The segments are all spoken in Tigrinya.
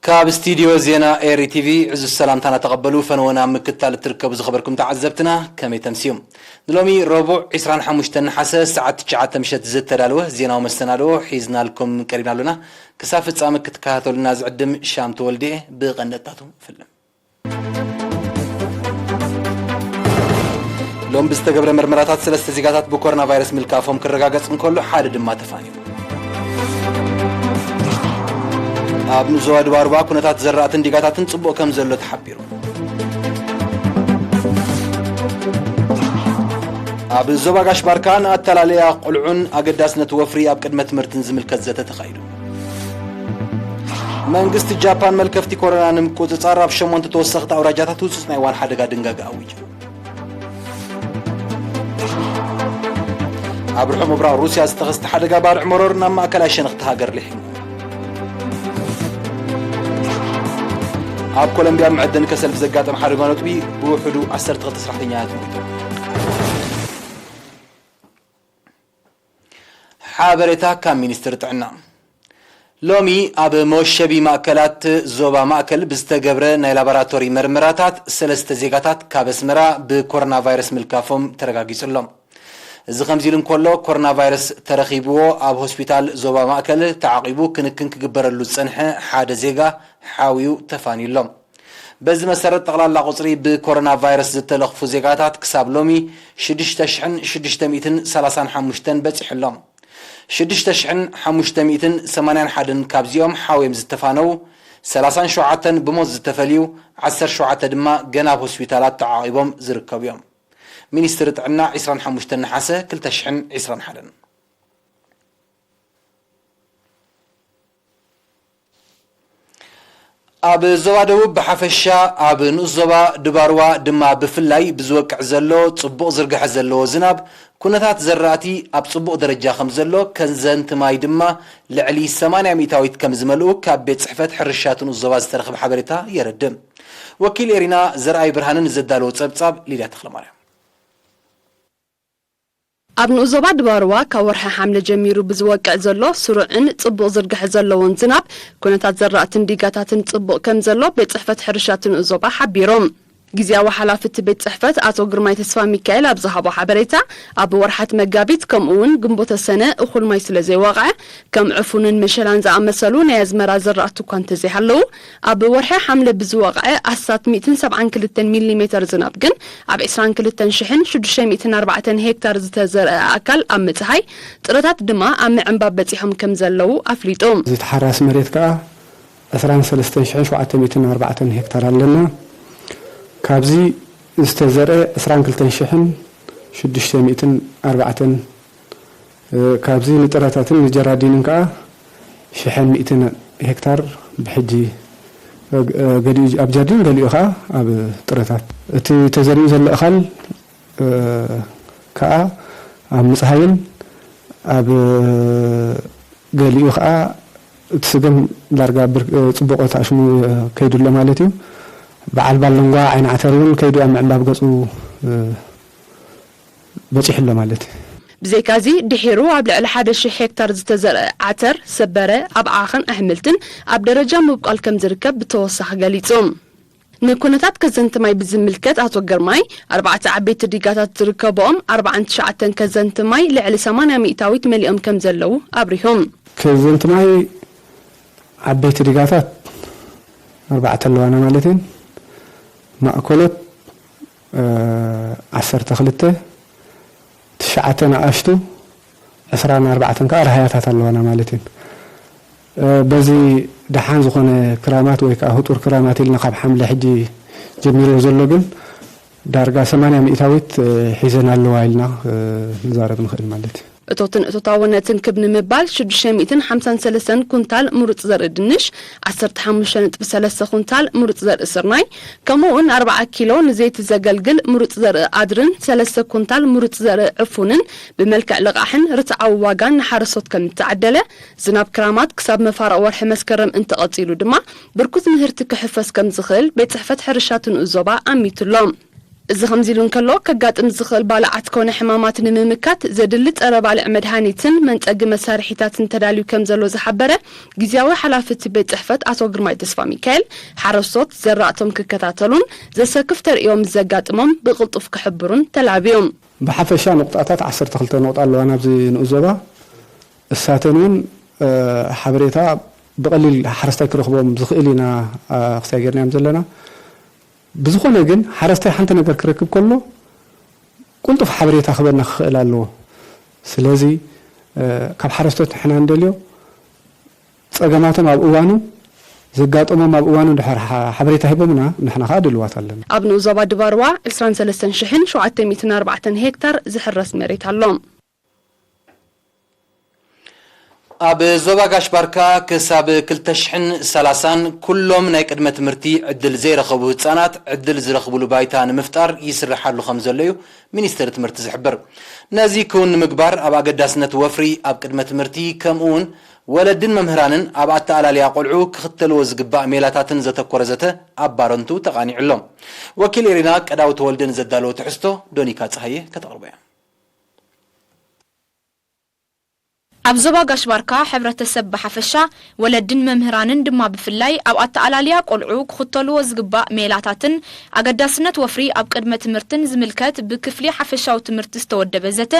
ካብ ስቱዲዮ ዜና ኤሪ ቲቪ ዕዙዝ ሰላምታና ተቐበሉ። ፈነወ ናብ ምክትታል እትርከቡ ዝኸበርኩም ተዓዘብትና ከመይ ተምስዮም? ንሎሚ ረቡዕ ዕስራን ሓሙሽተን ነሓሰ ሰዓት ትሽዓተ ምሸት ዝተዳለወ ዜናዊ መሰናድኦ ሒዝናልኩም ቀሪብና ኣሎና። ክሳብ ፍጻመ ክትከታተሉና ዝዕድም ሻም ተወልደ። ብቐንደታቱ ፍልም። ሎም ብዝተገብረ መርመራታት ሰለስተ ዜጋታት ብኮሮና ቫይረስ ምልካፎም ክረጋገጽ እንከሎ ሓደ ድማ ተፋንዩ። ኣብ ንዞባ ድባርባ ኩነታት ዘራእትን ዲጋታትን ጽቡቕ ከም ዘሎ ተሓቢሩ። ኣብ ዞባ ጋሽ ባርካ ንኣተላለያ ቆልዑን ኣገዳስነት ወፍሪ ኣብ ቅድመ ትምህርትን ዝምልከት ዘተ ተኻይዱ። መንግስቲ ጃፓን መልከፍቲ ኮሮና ንምቁጽጻር ኣብ ሸሞንተ ተወሰኽቲ ኣውራጃታት ህጹጽ ናይ ዋን ሓደጋ ድንጋገ ኣዊጁ። ኣብ ርሑቕ ምብራቕ ሩስያ ዝተኸስተ ሓደጋ ባርዕ መሮር ናብ ማእከላይ ሸነኽቲ ሃገር ልሒሙ። ኣብ ኮሎምብያ መዐደኒ ከሰል ብዘጋጠመ ሓደጋ ነጥቢ ብውሕዱ ዓሰርተ ክልተ ሰራሕተኛታት ሞይቶም። ሓበሬታ ካብ ሚኒስትሪ ጥዕና። ሎሚ ኣብ መወሸቢ ማእከላት ዞባ ማእከል ብዝተገብረ ናይ ላቦራቶሪ መርመራታት ሰለስተ ዜጋታት ካብ ኣስመራ ብኮሮና ቫይረስ ምልካፎም ተረጋጊጹ ኣሎ። እዚ ከምዚ ኢሉ እንከሎ፣ ኮሮና ቫይረስ ተረኺብዎ ኣብ ሆስፒታል ዞባ ማእከል ተዓቂቡ ክንክን ክግበረሉ ዝጸንሐ ሓደ ዜጋ ሓውዩ ተፋንዩ ኣሎ። በዚ መሰረት፣ ጠቕላላ ቁጽሪ ብኮሮና ቫይረስ ዝተለኽፉ ዜጋታት ክሳብ ሎሚ ሽዱሽተ ሽሕን ሽዱሽተ ሚእትን ሰላሳን ሓሙሽተን በጺሑ ኣሎ። ሽዱሽተ ሽሕን ሓሙሽተ ሚእትን ሰማንያን ሓደን ካብዚኦም ሓውዮም ዝተፋነዉ፣ ሰላሳን ሸውዓተን ብሞት ዝተፈልዩ፣ ዓሰርተ ሸውዓተ ድማ ገና ኣብ ሆስፒታላት ተዓቒቦም ዝርከቡ እዮም። ሚኒስትሪ ጥዕና ዕስራን ሓሙሽተን ነሓሰ ክልተ ሽሕን ዕስራን ሓደን። ኣብ ዞባ ደቡብ ብሓፈሻ፣ ኣብ ንኡስ ዞባ ድባርዋ ድማ ብፍላይ ብዝወቅዕ ዘሎ ጽቡቕ ዝርግሐ ዘለዎ ዝናብ፣ ኩነታት ዘራእቲ ኣብ ጽቡቕ ደረጃ ከም ዘሎ፣ ከዘንቲ ማይ ድማ ልዕሊ ሰማንያ ሚእታዊት ከም ዝመልኡ ካብ ቤት ጽሕፈት ሕርሻ እቲ ንኡስ ዞባ ዝተረኽበ ሓበሬታ የረድእ። ወኪል ኤሪና ዘርኣይ ብርሃነ ንዘዳለዎ ጸብጻብ ሊድያ ተኽለማርያም። ኣብ ንኡስ ዞባ ድባርዋ ካብ ወርሒ ሓምለ ጀሚሩ ብዝወቅዕ ዘሎ ስሩዕን ጽቡቕ ዝርግሐ ዘለዎን ዝናብ፣ ኩነታት ዘራእትን ዲጋታትን ጽቡቕ ከም ዘሎ ቤት ጽሕፈት ሕርሻ እቲ ንኡስ ዞባ ሓቢሩ። ግዝያዊ ሓላፊ እቲ ቤት ጽሕፈት ኣቶ ግርማይ ተስፋ ሚካኤል ኣብ ዝሃቦ ሓበሬታ፣ ኣብ ወርሓት መጋቢት ከምኡ እውን ግንቦተ ሰነ እኹል ማይ ስለ ዘይወቕዐ፣ ከም ዕፉንን መሸላን ዝኣመሰሉ ናይ ኣዝመራ ዘራእቲ እኳ እንተዘይሃለዉ፣ ኣብ ወርሒ ሓምለ ብዝወቕዐ ኣስታት ሚእትን ሰብዓን ክልተን ሚሊ ሜተር ዝናብ ግን ኣብ ዕስራን ክልተን ሽሕን ሽዱሽተ ሚእትን ኣርባዕተን ሄክታር ዝተዘርአ ኣካል ኣብ ምጽሃይ፣ ጥረታት ድማ ኣብ ምዕንባብ በጺሖም ከም ዘለዉ ኣፍሊጡ። እዚ ተሓራሲ መሬት ከኣ ዕስራን ሰለስተን ሽሕን ሸውዓተ ሚእትን ኣርባዕተን ሄክታር ኣለና። ካብዚ ዝተዘርአ ዕስራን ክልተን ሽሕን ሽዱሽተ ሚእትን ኣርባዕተን፣ እ፣ ካብዚ ንጥረታትን ንጀራዲንን ከኣ ሽሕን ሚእትን ሄክታር ብሕጂ፣ እ፣ ገሊኡ ኣብ ጀርዲን፣ ገሊኡ ከኣ ኣብ ጥረታት። እቲ ተዘሪኡ ዘሎ እኻል፣ እ፣ ከኣ ኣብ ምጽሃይን ኣብ ገሊኡ ከኣ እቲ ስገም ዳርጋ ብር-፣ እ፣ ጽቡቕ ተኣሽሙ ከይዱ ኣሎ ማለት እዩ። በዓል ባሎንጓ ዓይኒ ዓተር እውን ከይዱ ኣብ ምዕንባብ ገጹ፣ እ፣ በጺሑ ኣሎ ማለት እዩ። ብዘይካዚ፣ ድሒሩ ኣብ ልዕሊ ሓደ ሽሕ ሄክታር ዝተዘርአ ዓተር፣ ሰበረ፣ ኣብ ዓኽን ኣሕምልትን ኣብ ደረጃ ምብቋል ከም ዝርከብ ብተወሳኺ ገሊጹ። ንኩነታት ከዘንቲ ማይ ብዝምልከት ኣቶ ግርማይ፣ ኣርባዕተ ዓበይቲ ዲጋታት ዝርከብኦም ኣርባዓን ትሽዓተን ከዘንቲ ማይ ልዕሊ ሰማንያ ሚእታዊት መሊኦም ከም ዘለዉ ኣብሪሆም። ከዘንቲ ማይ ዓበይቲ ዲጋታት ኣርባዕተ ኣለዋና ማለት እየን። ማእከሎት፣ እ፣ ዓሰርተ ክልተ፣ ትሽዓተ ንኣሽቱ፣ ዕስራን ኣርባዕተን ከኣ ራህያታት ኣለዋና ማለት እየን። እ፣ በዚ ደሓን ዝኾነ ክራማት ወይ ከኣ ህጡር ክራማት ኢልና ካብ ሓምለ ሕጂ ጀሚርዎ ዘሎ ግን ዳርጋ ሰማንያ ሚእታዊት፣ እ፣ ሒዘን ኣለዋ ኢልና፣ እ፣ ንዛረብ ንኽእል ማለት እዩ። እቶትን እቶታውነትን ክብ ንምባል ሽዱሽተ ሚእትን ሓምሳን ሰለስተን ኩንታል ምሩጽ ዘርኢ ድንሽ፣ ዓሰርተ ሓሙሽተ ነጥቢ ሰለስተ ኩንታል ምሩጽ ዘርኢ ስርናይ፣ ከምኡ እውን ኣርብዓ ኪሎ ንዘይቲ ዘገልግል ምሩጽ ዘርኢ ኣድርን ሰለስተ ኩንታል ምሩጽ ዘርኢ ዕፉንን ብመልክዕ ልቓሕን ርትዓዊ ዋጋን ንሓረስቶት ከም ዝተዓደለ፣ ዝናብ ክራማት ክሳብ መፋርቕ ወርሒ መስከረም እንተቐጺሉ ድማ ብርኩት ምህርቲ ክሕፈስ ከም ዝኽእል ቤት ጽሕፈት ሕርሻ እቲ ንኡስ ዞባ ኣሚቱ ኣሎ። እዚ ከምዚ ኢሉ እንከሎ፣ ከጋጥም ዝኽእል ባልዓት ኮነ ሕማማት ንምምካት ዘድሊ ጸረ ባልዕ መድሃኒትን መንጸጊ መሳርሒታትን ተዳልዩ ከም ዘሎ ዝሓበረ ግዝያዊ ሓላፊ እቲ ቤት ጽሕፈት ኣቶ ግርማይ ተስፋ ሚካኤል፣ ሓረስቶት ዘራእቶም ክከታተሉን ዘሰክፍ ተርእዮ ምስ ዘጋጥሞም ብቕልጡፍ ክሕብሩን ተላብዩ። ብሓፈሻ ነቑጣታት ዓሰርተ ክልተ ነቑጣ ኣለዋ ናብዚ ንኡስ ዞባ። እሳተን እውን ሓበሬታ ብቐሊል ሓረስታይ ክረኽቦም ዝኽእል ኢና ክሳይ ጌርናዮም ዘለና። ብዝኾነ ግን ሓረስታይ ሓንቲ ነገር ክረክብ ከሎ ቅልጡፍ ሓበሬታ ክበና ክኽእል ኣለዎ። ስለዚ ካብ ሓረስቶት ንሕና እንደልዮ ጸገማቶም ኣብ እዋኑ፣ ዘጋጠሞም ኣብ እዋኑ ድሕር ሓበሬታ ሂቦምና ንሕና ከዓ ድልዋት ኣለና። ኣብ ንኡስ ዞባ ድባርዋ ዕስራን ሰለስተን ሽሕን ሸውዓተ ሚእትን ኣርባዕተን ሄክታር ዝሕረስ መሬት ኣሎ። ኣብ ዞባ ጋሽ ባርካ ክሳብ ክልተ ሽሕን ሰላሳን ኩሎም ናይ ቅድመ ትምህርቲ ዕድል ዘይረኸቡ ህጻናት ዕድል ዝረኽብሉ ባይታ ንምፍጣር ይስርሓሉ ከም ዘሎ እዩ ሚኒስትሪ ትምህርቲ ዝሕብር። ነዚ ክውን ንምግባር ኣብ ኣገዳስነት ወፍሪ ኣብ ቅድመ ትምህርቲ ከምኡ እውን ወለድን መምህራንን ኣብ ኣተኣላልያ ቆልዑ ክኽተልዎ ዝግባእ ሜላታትን ዘተኮረ ዘተ ኣብ ባረንቱ ተቓኒዑ ኣሎ። ወኪል ኤሪና ቀዳው ተወልደ ንዘዳለዎ ትሕዝቶ ዶኒካ ጸሃየ ከተቕርቦ እያ። ኣብ ዞባ ጋሽ ባርካ ሕብረተሰብ ብሓፈሻ፣ ወለድን መምህራንን ድማ ብፍላይ ኣብ ኣተኣላልያ ቆልዑ ክኽተልዎ ዝግባእ ሜላታትን ኣገዳስነት ወፍሪ ኣብ ቅድመ ትምህርትን ዝምልከት ብክፍሊ ሓፈሻዊ ትምህርቲ ዝተወደበ ዘተ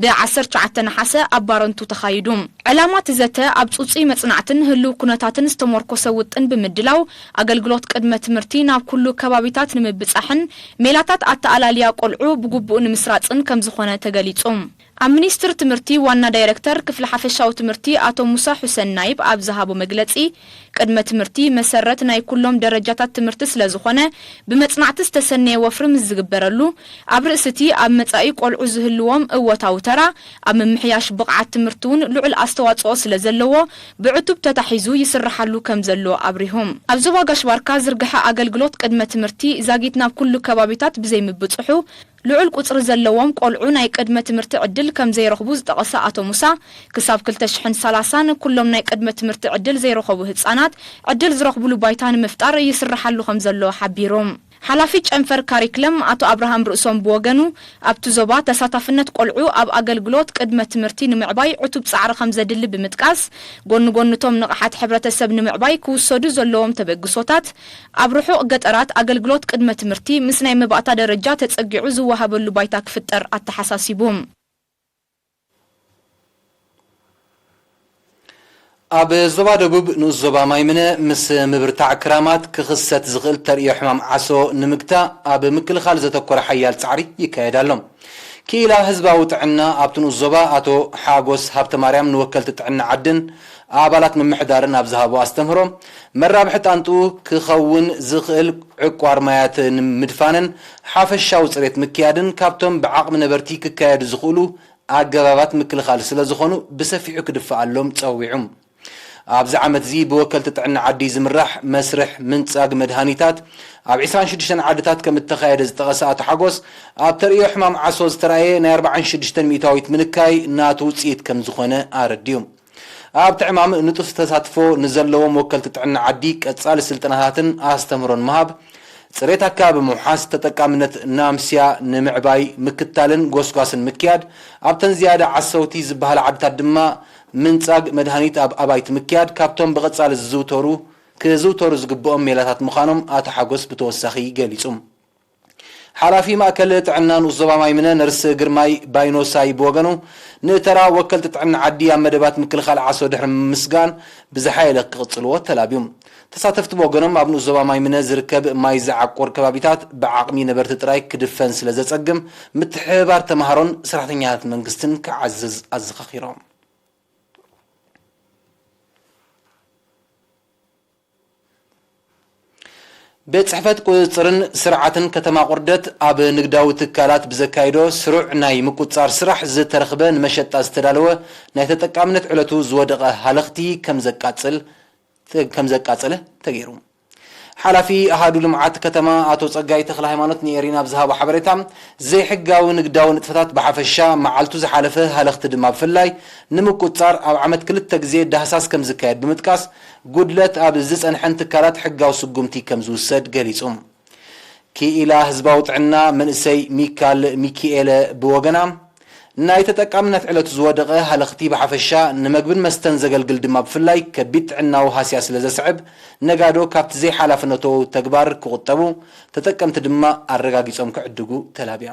ብ ዓሰርተ ትሽዓተ ነሓሰ ኣብ ባረንቱ ተኻይዱ። ዕላማ እቲ ዘተ ኣብ ጽጹይ መጽናዕትን ህሉው ኩነታትን ዝተሞርኮሰ ውጥን ብምድላው ኣገልግሎት ቅድመ ትምህርቲ ናብ ኩሉ ከባቢታት ንምብጻሕን ሜላታት ኣተኣላልያ ቆልዑ ብግቡእ ንምስራጽን ከም ዝኾነ ተገሊጹ። ኣብ ሚኒስትሪ ትምህርቲ ዋና ዳይረክተር ክፍሊ ሓፈሻዊ ትምህርቲ ኣቶ ሙሳ ሑሰን ናይብ ኣብ ዝሃቦ መግለጺ፣ ቅድመ ትምህርቲ መሰረት ናይ ኩሎም ደረጃታት ትምህርቲ ስለ ዝኾነ፣ ብመጽናዕቲ ዝተሰነየ ወፍሪ ምስ ዝግበረሉ፣ ኣብ ርእሲ እቲ ኣብ መጻኢ ቆልዑ ዝህልዎም እወታዊ ተራ፣ ኣብ ምምሕያሽ ብቕዓት ትምህርቲ እውን ልዑል ኣስተዋጽኦ ስለ ዘለዎ፣ ብዕቱብ ተታሒዙ ይስርሓሉ ከም ዘሎ ኣብሪሆም። ኣብ ዞባ ጋሽ ባርካ ዝርግሐ ኣገልግሎት ቅድመ ትምህርቲ ዛጊት ናብ ኩሉ ከባቢታት ብዘይምብጽሑ፣ ልዑል ቁጽሪ ዘለዎም ቆልዑ ናይ ቅድመ ትምህርቲ ዕድል ከም ዘይረኽቡ ዝጠቐሰ ኣቶ ሙሳ፣ ክሳብ ክልተ ሽሕን ሰላሳን ኩሎም ናይ ቅድመ ትምህርቲ ዕድል ዘይረኸቡ ህጻናት ዕድል ዝረኽብሉ ባይታ ንምፍጣር ይስርሓሉ ከም ዘሎ ሓቢሩ። ሓላፊ ጨንፈር ካሪክለም ኣቶ ኣብርሃም ርእሶም ብወገኑ፣ ኣብቲ ዞባ ተሳታፍነት ቆልዑ ኣብ ኣገልግሎት ቅድመ ትምህርቲ ንምዕባይ ዕቱብ ጻዕሪ ከም ዘድሊ ብምጥቃስ፣ ጎኒ ጎኒ እቶም ንቕሓት ሕብረተሰብ ንምዕባይ ክውሰዱ ዘለዎም ተበግሶታት፣ ኣብ ርሑቕ ገጠራት ኣገልግሎት ቅድመ ትምህርቲ ምስ ናይ መባእታ ደረጃ ተጸጊዑ ዝወሃበሉ ባይታ ክፍጠር ኣተሓሳሲቡ። ኣብ ዞባ ደቡብ ንኡስ ዞባ ማይምነ ምስ ምብርታዕ ክራማት ክኽሰት ዝኽእል ተርእዮ ሕማም ዓሶ ንምግታእ ኣብ ምክልኻል ዘተኮረ ሓያል ጻዕሪ ይካየድ ኣሎ። ክኢላ ህዝባዊ ጥዕና ኣብቲ ንኡስ ዞባ ኣቶ ሓጎስ ሃብተማርያም ንወከልቲ ጥዕና ዓድን ኣባላት ምምሕዳርን ኣብ ዝሃቦ ኣስተምህሮ፣ መራብሒ ጣንጡ ክኸውን ዝኽእል ዕቋር ማያት ንምድፋንን ሓፈሻዊ ጽሬት ምክያድን ካብቶም ብዓቕሚ ነበርቲ ክካየዱ ዝኽእሉ ኣገባባት ምክልኻል ስለ ዝኾኑ ብሰፊሑ ክድፈኣሎም ጸዊዑ። ኣብዚ ዓመት እዚ ብወከልቲ ጥዕና ዓዲ ዝምራሕ መስርሕ ምንጻግ መድሃኒታት ኣብ ዕስራን ሽዱሽተን ዓድታት ከም እተኻየደ ዝጠቐሰ ኣቶ ሓጎስ፣ ኣብ ተርእዮ ሕማም ዓሶ ዝተራእየ ናይ ኣርባዓን ሽዱሽተን ሚእታዊት ምንካይ ናቱ ውጽኢት ከም ዝኾነ ኣረዲኡ። ኣብቲ ዕማም ንጡፍ ተሳትፎ ንዘለዎም ወከልቲ ጥዕና ዓዲ ቀጻሊ ስልጠናታትን ኣስተምህሮን ምሃብ፣ ጽሬት ኣከባቢ ምውሓስ፣ ተጠቃምነት ናምስያ ንምዕባይ ምክታልን ጎስጓስን ምክያድ፣ ኣብተን ዝያዳ ዓሰውቲ ዝበሃላ ዓድታት ድማ ምንጻግ መድሃኒት ኣብ ኣባይቲ ምክያድ ካብቶም ብቐጻሊ ዝዝውተሩ፣ ክዝውተሩ ዝግብኦም ሜላታት ምዃኖም ኣቶ ሓጎስ ብተወሳኺ ገሊጹ። ሓላፊ ማእከል ጥዕና ንኡስ ዞባ ማይምነ ነርስ ግርማይ ባይኖሳይ ብወገኑ፣ ንተራ ወከልቲ ጥዕና ዓዲ ኣብ መደባት ምክልኻል ዓሶ ድሕሪ ምምስጋን፣ ብዝሓየለ ክቕጽልዎ ተላብዩ። ተሳተፍቲ ብወገኖም፣ ኣብ ንኡስ ዞባ ማይምነ ዝርከብ ማይ ዝዓቁር ከባቢታት ብዓቕሚ ነበርቲ ጥራይ ክድፈን ስለ ዘጸግም፣ ምትሕብባር ተማሃሮን ሰራሕተኛታት መንግስትን ክዓዝዝ ኣዘኻኺሮም። ቤት ጽሕፈት ቁጽጽርን ስርዓትን ከተማ ቁርደት ኣብ ንግዳዊ ትካላት ብዘካይዶ ስሩዕ ናይ ምቁጽጻር ስራሕ ዝተረኽበ ንመሸጣ ዝተዳለወ ናይ ተጠቃምነት ዕለቱ ዝወደቐ ሃለኽቲ ከም ዘቃጽል፣ ከም ዘቃጸለ ተገይሩ። ሓላፊ ኣሃዱ ልምዓት ከተማ ኣቶ ጸጋይ ተኽለ ሃይማኖት ንኤሪና ኣብ ዝሃቦ ሓበሬታ፣ ዘይሕጋዊ ንግዳዊ ንጥፈታት ብሓፈሻ፣ መዓልቱ ዝሓለፈ ሃለኽቲ ድማ ብፍላይ ንምቁጽጻር ኣብ ዓመት ክልተ ግዜ ዳህሳስ ከም ዝካየድ ብምጥቃስ፣ ጉድለት ኣብ ዝጸንሐን ትካላት ሕጋዊ ስጉምቲ ከም ዝውሰድ ገሊጹ። ክኢላ ህዝባዊ ጥዕና መንእሰይ ሚካል ሚኪኤለ ብወገና፣ ናይ ተጠቃምነት ዕለቱ ዝወደቐ ሃለኽቲ ብሓፈሻ፣ ንመግብን መስተን ዘገልግል ድማ ብፍላይ ከቢድ ጥዕናዊ ሃስያ ስለ ዘስዕብ፣ ነጋዶ ካብቲ ዘይሓላፍነታዊ ተግባር ክቑጠቡ፣ ተጠቀምቲ ድማ ኣረጋጊጾም ክዕድጉ ተላብያ።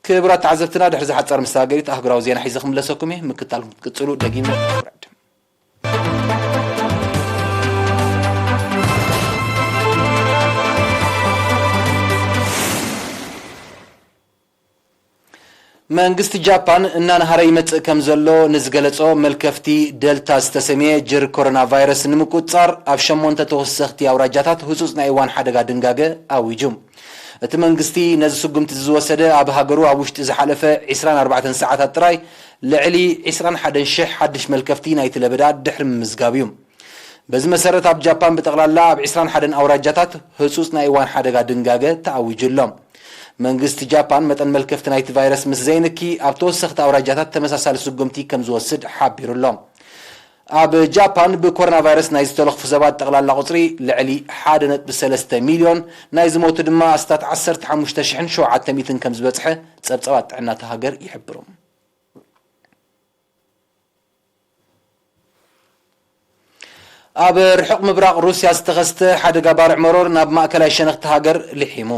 ክቡራት ተዓዘብትና፣ ድሕሪ ዝሓጸር መሰጋገሪት ኣህጉራዊ ዜና ሒዘ ክምለሰኩም እየ። ምክታልኩም ክትቅጽሉ ደጊመ ይውረድ። መንግስቲ ጃፓን እናንሃረ ይመጽእ ከም ዘሎ ንዝገለጾ መልከፍቲ ደልታ ዝተሰምየ ጀር ኮሮና ቫይረስ ንምቁጽጻር፣ ኣብ ሸሞንተ ተወሰኽቲ ኣውራጃታት ህጹጽ ናይ እዋን ሓደጋ ድንጋገ ኣዊጁ። እቲ መንግስቲ ነዚ ስጉምቲ እዚ ዝወሰደ፣ ኣብ ሃገሩ ኣብ ውሽጢ ዝሓለፈ ዕስራን ኣርባዕተን ሰዓታት ጥራይ ልዕሊ ዕስራን ሓደን ሽሕ ሓድሽ መልከፍቲ ናይቲ ለበዳ ድሕሪ ምምዝጋብ እዩ። በዚ መሰረት፣ ኣብ ጃፓን ብጠቕላላ ኣብ ዕስራን ሓደን ኣውራጃታት ህጹጽ ናይ እዋን ሓደጋ ድንጋገ ተኣዊጁ ኣሎ። መንግስቲ ጃፓን መጠን መልከፍቲ ናይቲ ቫይረስ ምስ ዘይንኪ፣ ኣብ ተወሰኽቲ ኣውራጃታት ተመሳሳሊ ስጉምቲ ከም ዝወስድ ሓቢሩ ኣሎ። ኣብ ጃፓን ብኮሮና ቫይረስ ናይ ዝተለኽፉ ሰባት ጠቕላላ ቁጽሪ ልዕሊ ሓደ ነጥቢ ሰለስተ ሚልዮን፣ ናይ ዝሞቱ ድማ ኣስታት ዓሰርተ ሓሙሽተ ሽሕን ሸውዓተ ሚእትን ከም ዝበጽሐ ጸብጻባት ጥዕና እታ ሃገር ይሕብሩ። ኣብ ርሑቕ ምብራቕ ሩስያ ዝተኸስተ ሓደጋ ባርዕ መሮር ናብ ማእከላይ ሸነኽቲ ሃገር ልሒሙ።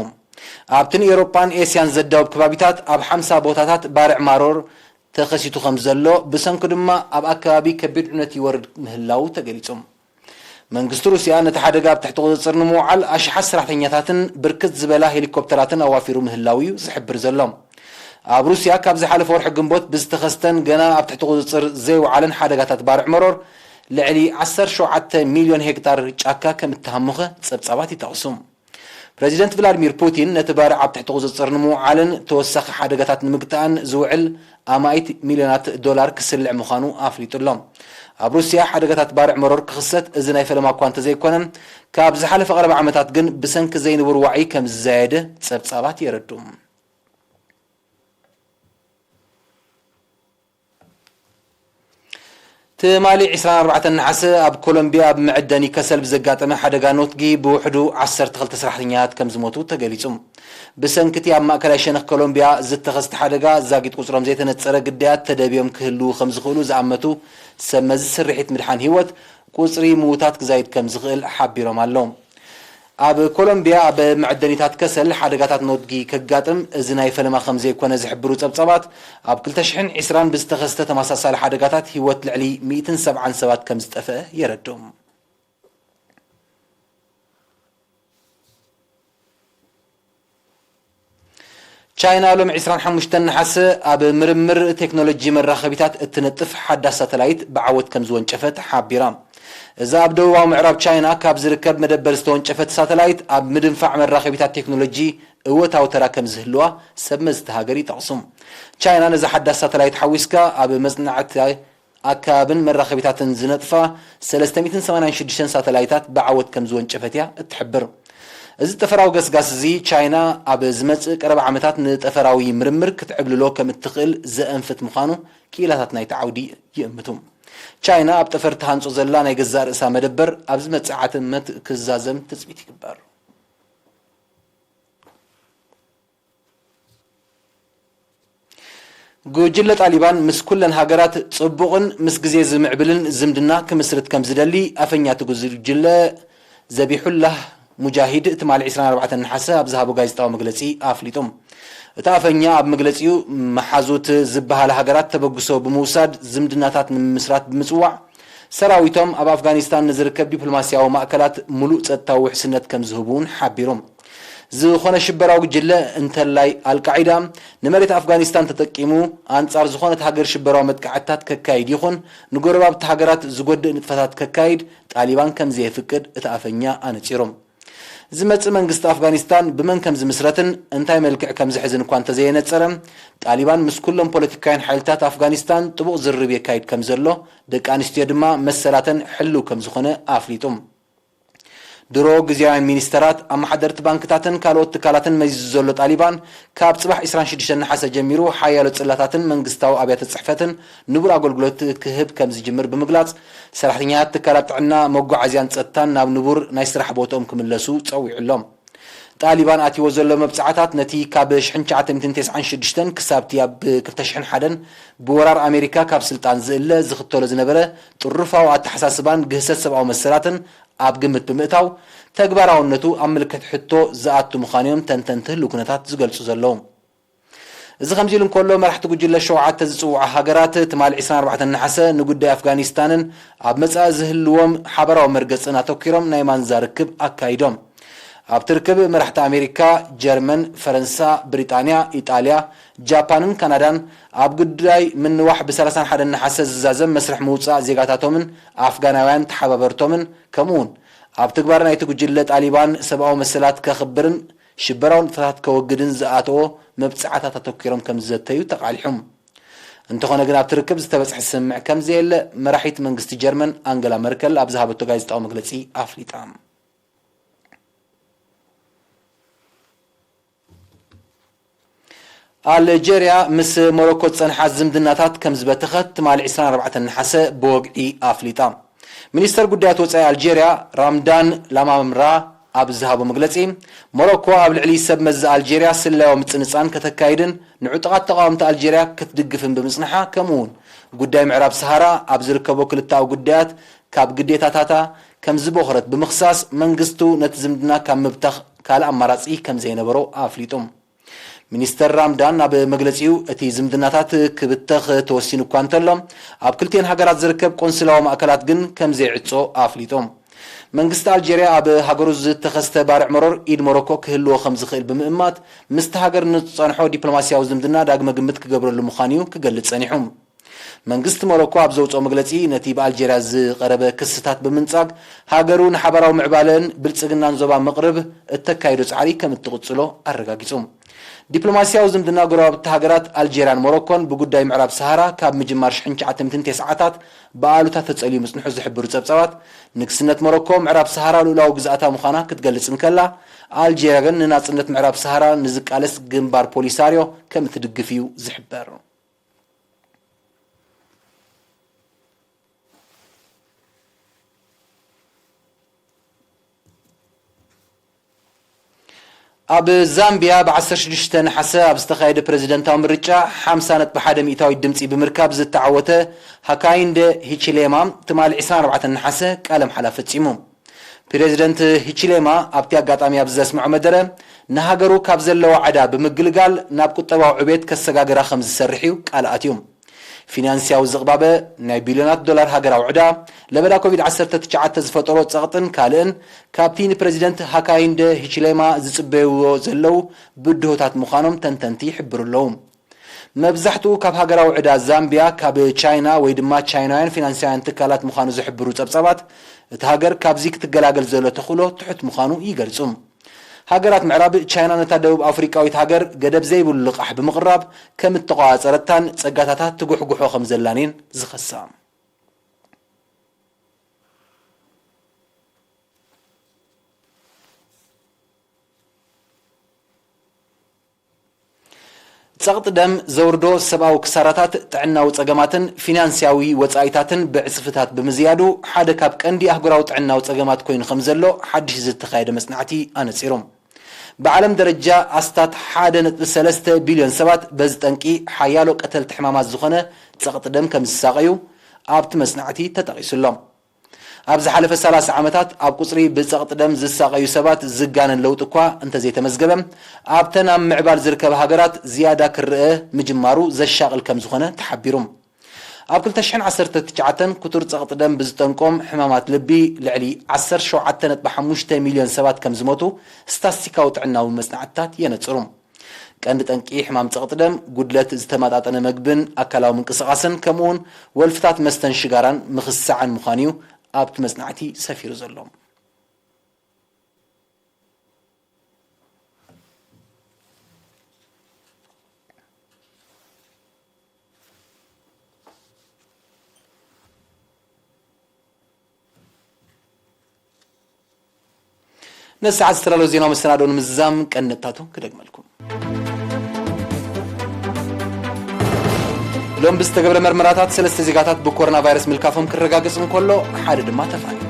ኣብቲ ንኤውሮጳን ኤስያን ዘዳውብ ከባቢታት ኣብ ሓምሳ ቦታታት ባርዕ ማሮር ተኸሲቱ ከም ዘሎ፣ ብሰንኩ ድማ ኣብ ኣከባቢ ከቢድ ዕንወት ይወርድ ምህላዉ ተገሊጹ። መንግስቲ ሩስያ ነቲ ሓደጋ ኣብ ትሕቲ ቁጽጽር ንምውዓል ኣሽሓት ሰራሕተኛታትን ብርክት ዝበላ ሄሊኮፕተራትን ኣዋፊሩ ምህላዉ እዩ ዝሕብር ዘሎ። ኣብ ሩስያ ካብ ዝሓለፈ ወርሒ ግንቦት ብዝተኸስተን ገና ኣብ ትሕቲ ቁጽጽር ዘይወዓለን ሓደጋታት ባርዕ መሮር፣ ልዕሊ ዓሰርተ ሸውዓተ ሚልዮን ሄክታር ጫካ ከም እተሃሙኸ ጸብጻባት ይጠቕሱ። ፕረዚደንት ቭላድሚር ፑቲን ነቲ ባርዕ ኣብ ትሕቲ ቁጽጽር ንምውዓልን ተወሳኺ ሓደጋታት ንምግታእን ዝውዕል ኣማኢት ሚልዮናት ዶላር ክስልዕ ምዃኑ ኣፍሊጡ ኣሎ። ኣብ ሩስያ ሓደጋታት ባርዕ መሮር ክኽሰት እዚ ናይ ፈለማ እኳ እንተዘይኮነ፣ ካብ ዝሓለፈ ቀረባ ዓመታት ግን ብሰንኪ ዘይንቡር ዋዒ ከም ዝዛየደ ጸብጻባት የረድኡ። ትማሊ ዕስራን ኣርባዕተን ነሓሰ ኣብ ኮሎምቢያ ኣብ መዐደኒ ከሰል ብዘጋጠመ ሓደጋ ኖትጊ ብውሕዱ ዓሰርተ ክልተ ሰራሕተኛታት ከም ዝሞቱ ተገሊጹ። ብሰንኪ እቲ ኣብ ማእከላይ ሸነኽ ኮሎምቢያ ዝተኸስተ ሓደጋ፣ ዛጊት ቁጽሮም ዘይተነጸረ ግዳያት ተደብዮም ክህልዉ ከም ዝኽእሉ ዝኣመቱ ሰብ መዚ ስርሒት ምድሓን ህይወት፣ ቁጽሪ ምዉታት ክዛይድ ከም ዝኽእል ሓቢሮም ኣለዉ። ኣብ ኮሎምቢያ ኣብ መዐደኒታት ከሰል ሓደጋታት ኖትጊ ከጋጥም እዚ ናይ ፈለማ ከም ዘይኮነ ዝሕብሩ ጸብጻባት፣ ኣብ ክልተ ሽሕን ዕስራን ብዝተኸስተ ተመሳሳሊ ሓደጋታት ህይወት ልዕሊ ሚእትን ሰብዓን ሰባት ከም ዝጠፍአ የረድኡ። ቻይና ሎሚ ዕስራን ሓሙሽተን ነሓሰ ኣብ ምርምር ቴክኖሎጂ መራኸቢታት እትነጥፍ ሓዳስ ሳተላይት ብዓወት ከም ዝወንጨፈት ሓቢራ። እዛ ኣብ ደቡባዊ ምዕራብ ቻይና ካብ ዝርከብ መደበር ዝተወንጨፈት ሳተላይት፣ ኣብ ምድንፋዕ መራኸቢታት ቴክኖሎጂ እወታዊ ተራ ከም ዝህልዋ ሰብ መዚ እታ ሃገር ይጠቕሱ። ቻይና ነዛ ሓዳስ ሳተላይት ሓዊስካ ኣብ መጽናዕቲ ኣከባብን መራኸቢታትን ዝነጥፋ ሰለስተ ሚእትን ሰማንያን ሽዱሽተን ሳተላይታት ብዓወት ከም ዝወንጨፈት እያ እትሕብር። እዚ ጠፈራዊ ገስጋስ እዚ፣ ቻይና ኣብ ዝመጽእ ቀረባ ዓመታት ንጠፈራዊ ምርምር ክትዕብልሎ ከም እትኽእል ዘእንፍት ምዃኑ ክኢላታት ናይቲ ዓውዲ ይእምቱ። ቻይና ኣብ ጠፈር ትሃንጾ ዘላ ናይ ገዛእ ርእሳ መደበር ኣብ ዝመጽእ ዓመት ክዛዘም ትጽቢት ይግበር። ጉጅለ ጣሊባን ምስ ኩለን ሃገራት ጽቡቕን ምስ ግዜ ዝምዕብልን ዝምድና ክምስርት ከም ዝደሊ ኣፈኛ እቲ ጉጅለ ዘቢሑላህ ሙጃሂድ ትማሊ ዕስራን ኣርባዕተን ነሓሰ ኣብ ዝሃቦ ጋዜጣዊ መግለጺ ኣፍሊጡ። እቲ ኣፈኛ ኣብ መግለጺኡ፣ መሓዙት ዝበሃላ ሃገራት ተበግሶ ብምውሳድ ዝምድናታት ንምምስራት ብምጽዋዕ፣ ሰራዊቶም ኣብ ኣፍጋኒስታን ንዝርከብ ዲፕሎማስያዊ ማእከላት ምሉእ ጸጥታዊ ውሕስነት ከም ዝህቡ እውን ሓቢሩ። ዝኾነ ሽበራዊ ጉጅለ፣ እንተላይ ኣልቃዒዳ፣ ንመሬት ኣፍጋኒስታን ተጠቂሙ ኣንጻር ዝኾነት ሃገር ሽበራዊ መጥቃዕትታት ከካይድ ይኹን ንጎረባብቲ ሃገራት ዝጎድእ ንጥፈታት ከካይድ ጣሊባን ከም ዘየፍቅድ እቲ ኣፈኛ ኣነጺሩ። ዝመጽእ መንግስቲ ኣፍጋኒስታን ብመን ከም ዝምስረትን እንታይ መልክዕ ከም ዝሕዝን እኳ እንተዘየነጸረ፣ ጣሊባን ምስ ኩሎም ፖለቲካውያን ሓይልታት ኣፍጋኒስታን ጥቡቕ ዝርርብ የካይድ ከም ዘሎ፣ ደቂ ኣንስትዮ ድማ መሰላተን ሕልው ከም ዝኾነ ኣፍሊጡ። ድሮ ግዝያውያን ሚኒስተራት፣ ኣመሓደርቲ ባንክታትን ካልኦት ትካላትን መዚዙ ዘሎ ጣሊባን፣ ካብ ጽባሕ ዕስራን ሽዱሽተን ነሓሰ ጀሚሩ ሓያሎ ጽላታትን መንግስታዊ ኣብያተ ጽሕፈትን ንቡር ኣገልግሎት ክህብ ከም ዝጅምር ብምግላጽ፣ ሰራሕተኛታት ትካላት ጥዕና፣ መጓዓዝያን ጸጥታን ናብ ንቡር ናይ ስራሕ ቦትኦም ክምለሱ ጸዊዑ ኣሎ። ጣሊባን ኣትይዎ ዘሎ መብጽዓታት ነቲ ካብ ሽሕን ትሽዓተ ሚእትን ተስዓን ሽዱሽተን ክሳብቲ ኣብ ክልተ ሽሕን ሓደን ብወራር ኣሜሪካ ካብ ስልጣን ዝእለ ዝኽተሎ ዝነበረ ጥሩፋዊ ኣተሓሳስባን ግህሰት ሰብኣዊ መሰላትን ኣብ ግምት ብምእታው፣ ተግባራውነቱ ኣብ ምልክት ሕቶ ዝኣቱ ምዃኑ እዮም ተንተንቲ ህልው ኩነታት ዝገልጹ ዘለዉ። እዚ ከምዚ ኢሉ እንከሎ፣ መራሕቲ ጉጅለ ሸውዓተ ዝጽውዓ ሃገራት ትማሊ ዕስራን ኣርባዕተን ነሓሰ ንጉዳይ ኣፍጋኒስታንን ኣብ መጻኢ ዝህልዎም ሓበራዊ መርገጽን ኣተኲሮም ናይ ማንዛ ርክብ ኣካይዶም። ኣብቲ ርክብ መራሕቲ ኣሜሪካ፣ ጀርመን፣ ፈረንሳ፣ ብሪጣንያ፣ ኢጣልያ፣ ጃፓንን ካናዳን ኣብ ጉዳይ ምንዋሕ ብሰላሳን ሓደን ነሓሰ ዝዛዘም መስርሕ ምውጻእ ዜጋታቶምን ኣፍጋናውያን ተሓባበርቶምን፣ ከምኡውን ኣብ ትግባር ናይቲ ጉጅለ ጣሊባን ሰብኣዊ መሰላት ከኽብርን ሽበራዊ ንጥፈታት ከወግድን ዝኣተዎ መብጽዓታት ኣተኲሮም ከም ዝዘተዩ ተቓሊሑ። እንተኾነ ግን ኣብቲ ርክብ ዝተበጽሐ ስምምዕ ከም ዘየለ መራሒት መንግስቲ ጀርመን ኣንገላ መርከል ኣብ ዝሃበቶ ጋዜጣዊ መግለጺ ኣፍሊጣ። ኣልጀርያ ምስ ሞሮኮ ዝጸንሓ ዝምድናታት ከም ዝበተኸት ትማሊ ዕስራን ኣርባዕተን ነሓሰ ብወግዒ ኣፍሊጣ። ሚኒስተር ጉዳያት ወጻኢ ኣልጀርያ ራምዳን ላማምራ ኣብ ዝሃቦ መግለጺ፣ ሞሮኮ ኣብ ልዕሊ ሰብ መዚ ኣልጀርያ ስለያዊ ምጽንጻን ከተካይድን ንዕጡቓት ተቓወምቲ ኣልጀርያ ክትድግፍን ብምጽንሓ፣ ከምኡ እውን ጉዳይ ምዕራብ ሰሃራ ኣብ ዝርከቦ ክልተኣዊ ጉዳያት ካብ ግዴታታታ ከም ዝበኾረት ብምኽሳስ፣ መንግስቱ ነቲ ዝምድና ካብ ምብታኽ ካልእ ኣማራጺ ከም ዘይነበሮ ኣፍሊጡ። ሚኒስተር ራምዳን ኣብ መግለጺኡ፣ እቲ ዝምድናታት ክብተኽ ተወሲኑ እኳ እንተሎ፣ ኣብ ክልቲኤን ሃገራት ዝርከብ ቆንስላዊ ማእከላት ግን ከም ዘይዕጾ ኣፍሊጡ። መንግስቲ ኣልጀርያ ኣብ ሃገሩ ዝተኸስተ ባርዕ መሮር ኢድ ሞሮኮ ክህልዎ ከም ዝኽእል ብምእማት፣ ምስቲ ሃገር ንዝጸንሖ ዲፕሎማስያዊ ዝምድና ዳግመ ግምት ክገብረሉ ምዃኑ እዩ ክገልጽ ጸኒሑ። መንግስቲ ሞሮኮ ኣብ ዘውጽኦ መግለጺ፣ ነቲ ብኣልጀርያ ዝቐረበ ክስታት ብምንጻግ፣ ሃገሩ ንሓባራዊ ምዕባለን ብልጽግናን ዞባ መቕርብ እተካይዶ ጻዕሪ ከም እትቕጽሎ ኣረጋጊጹ። ዲፕሎማስያዊ ዝምድና ጎረባብቲ ሃገራት ኣልጀርያን ሞሮኮን ብጉዳይ ምዕራብ ሰሃራ ካብ ምጅማር ሽሕን ትሽዓተ ሚእትን ተስዓታት ብኣሉታ ተጸልዩ ምጽንሑ ዝሕብሩ ጸብጻባት፣ ንግስነት ሞሮኮ ምዕራብ ሰሃራ ልኡላዊ ግዝኣታ ምዃና ክትገልጽ እንከላ፣ ኣልጀርያ ግን ንናጽነት ምዕራብ ሰሃራ ንዝቃለስ ግንባር ፖሊሳርዮ ከም እትድግፍ እዩ ዝሕበር። ኣብ ዛምቢያ ብ ዓሰርተ ሽዱሽተ ነሓሰ ኣብ ዝተኻየደ ፕረዚደንታዊ ምርጫ ሓምሳ ነጥቢ ሓደ ሚእታዊት ድምጺ ብምርካብ ዝተዓወተ ሃካይንደ ሂቺሌማ ትማሊ ዕስራን ኣርባዕተን ነሓሰ ቃለ መሓላ ፈጺሙ። ፕረዚደንት ሂቺሌማ ኣብቲ ኣጋጣሚ ኣብ ዘስምዖ መደረ፣ ንሃገሩ ካብ ዘለዋ ዕዳ ብምግልጋል ናብ ቁጠባዊ ዕቤት ከሰጋግራ ከም ዝሰርሕ እዩ ቃል ኣትዩ። ፊናንስያዊ ዝቕባበ፣ ናይ ቢልዮናት ዶላር ሃገራዊ ዕዳ፣ ለበዳ ኮቪድ ዓሰርተ ትሽዓተ ዝፈጠሮ ጸቕጥን ካልእን ካብቲ ንፕረዚደንት ሃካይንደ ሂቺሌማ ዝጽበይዎ ዘለዉ ብድሆታት ምዃኖም ተንተንቲ ይሕብሩ ኣለዉ። መብዛሕትኡ ካብ ሃገራዊ ዕዳ ዛምቢያ ካብ ቻይና ወይ ድማ ቻይናውያን ፊናንሳውያን ትካላት ምዃኑ ዝሕብሩ ጸብጻባት፣ እቲ ሃገር ካብዚ ክትገላገል ዘሎ ተኽእሎ ትሑት ምዃኑ ይገልጹ። ሃገራት ምዕራብ፣ ቻይና ነታ ደቡብ ኣፍሪቃዊት ሃገር ገደብ ዘይብሉ ልቓሕ ብምቕራብ ከም እተቋጻጸረታን ጸጋታታ ትጉሕጉሖ ከም ዘላን እየን ዝኸሳ። ጸቕጢ ደም ዘውርዶ ሰብኣዊ ክሳራታት፣ ጥዕናዊ ጸገማትን ፊናንስያዊ ወጻኢታትን ብዕጽፍታት ብምዝያዱ፣ ሓደ ካብ ቀንዲ ኣህጉራዊ ጥዕናዊ ጸገማት ኮይኑ ከም ዘሎ ሓድሽ ዝተኻየደ መጽናዕቲ ኣነጺሩ። ብዓለም ደረጃ ኣስታት ሓደ ነጥቢ ሰለስተ ቢልዮን ሰባት በዚ ጠንቂ ሓያሎ ቀተልቲ ሕማማት ዝኾነ ጸቕጢ ደም ከም ዝሳቐዩ ኣብቲ መጽናዕቲ ተጠቒሱ ኣሎ። ኣብ ዝሓለፈ ሰላሳ ዓመታት ኣብ ቁጽሪ ብጸቕጢ ደም ዝሳቐዩ ሰባት ዝጋነን ለውጢ እኳ እንተዘይተመዝገበ፣ ኣብተን ኣብ ምዕባል ዝርከባ ሃገራት ዝያዳ ክረኣ ምጅማሩ ዘሻቕል ከም ዝኾነ ተሓቢሩ። ኣብ ክልተ ሽሕን ዓሰርተ ትሽዓተን ክቱር ጸቕጢ ደም ብዝጠንቆም ሕማማት ልቢ ልዕሊ ዓሰርተ ሸውዓተ ነጥቢ ሓሙሽተ ሚልዮን ሰባት ከም ዝሞቱ ስታስቲካዊ ጥዕናዊ መጽናዕትታት የነጽሩ። ቀንዲ ጠንቂ ሕማም ጸቕጢ ደም፣ ጉድለት ዝተመጣጠነ መግብን ኣካላዊ ምንቅስቓስን፣ ከምኡውን ወልፍታት መስተን ሽጋራን ምኽሳዕን ምዃኑ እዩ ኣብቲ መጽናዕቲ ሰፊሩ ዘሎ። ነዚ ሰዓት ዝተዳለወ ዜናዊ መሰናዶ ንምዝዛም ቀንዲ ነጥብታቱ ክደግመልኩም። ሎም ብዝተገብረ መርመራታት ሰለስተ ዜጋታት ብኮሮና ቫይረስ ምልካፎም ክረጋገጽ እንከሎ፣ ሓደ ድማ ተፋንዩ።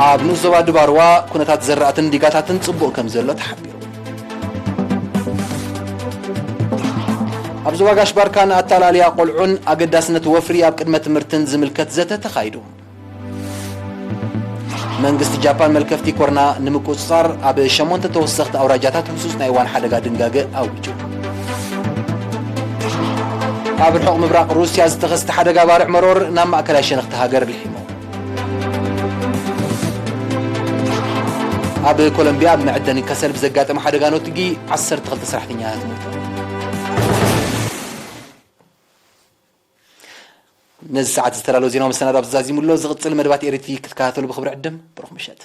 ኣብ ንኡስ ዞባ ድባርዋ ኩነታት ዘራእትን ዲጋታትን ጽቡቕ ከም ዘሎ ተሓቢሩ። ኣብ ዞባ ጋሽ ባርካን ኣተኣላልያ ቆልዑን ኣገዳስነት ወፍሪ ኣብ ቅድመ ትምህርትን ዝምልከት ዘተ ተኻይዱ። መንግስቲ ጃፓን መልከፍቲ ኮርና ንምቁጽጻር ኣብ ሸሞንተ ተወሰኽቲ ኣውራጃታት ህጹጽ ናይ እዋን ሓደጋ ድንጋገ ኣዊጁ። ኣብ ርሑቕ ምብራቕ ሩስያ ዝተኸስተ ሓደጋ ባርዕ መሮር ናብ ማእከላይ ሸነኽቲ ሃገር ልሒሙ። ኣብ ኮሎምቢያ ኣብ መዐደኒ ከሰል ብዘጋጠመ ሓደጋ ነትጒ ዓሰርተ ክልተ ሰራሕተኛታት ሞይቶም። ነዚ ሰዓት ዝተዳለወ ዜናዊ መሰናዶ ኣብዚ ዛዚሙ ኣሎ። ዝቕጽል መደባት ኤሪ ቲቪ ክትከታተሉ ብኽብሪ ዕድም። ብሩኽ ምሸት።